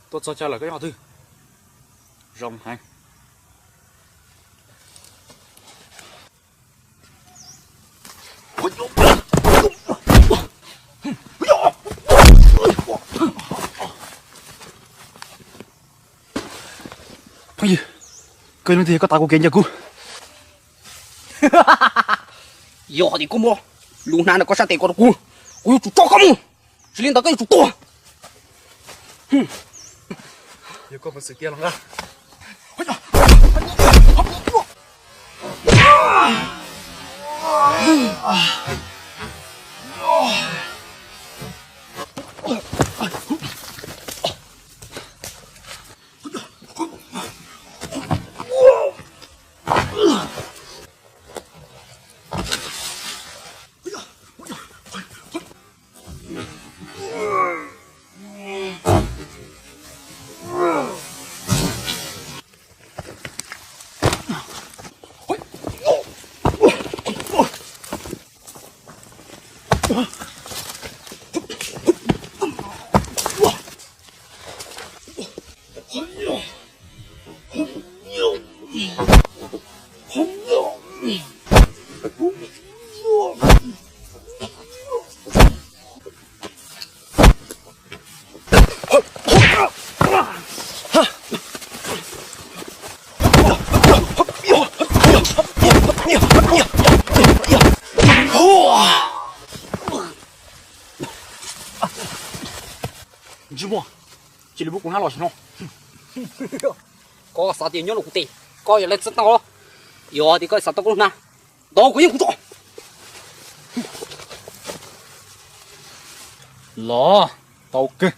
Tuaj txog chaw lawm koj nyob qhov twg? Zoo heev. Phooj ywg, koj yog leej twg koj tav kuv kev ncaws kuv? Yog hais tias koj muab lub hnab no koj sab tes ko rau kuv, kuv yuav tsum tso koj mus, tsis li ntawd koj yuav tsum tuag. Yog koj peev xwm tiag los nqa. Ntsej muag, cia li muab kuv hnab los no. Koj xav tias nyob rau kuv tes koj yog leej txawj tau los? Yog tias koj xav tau koj lub hnab, ntawd kuv yeej kuv tso. Los tau kawg.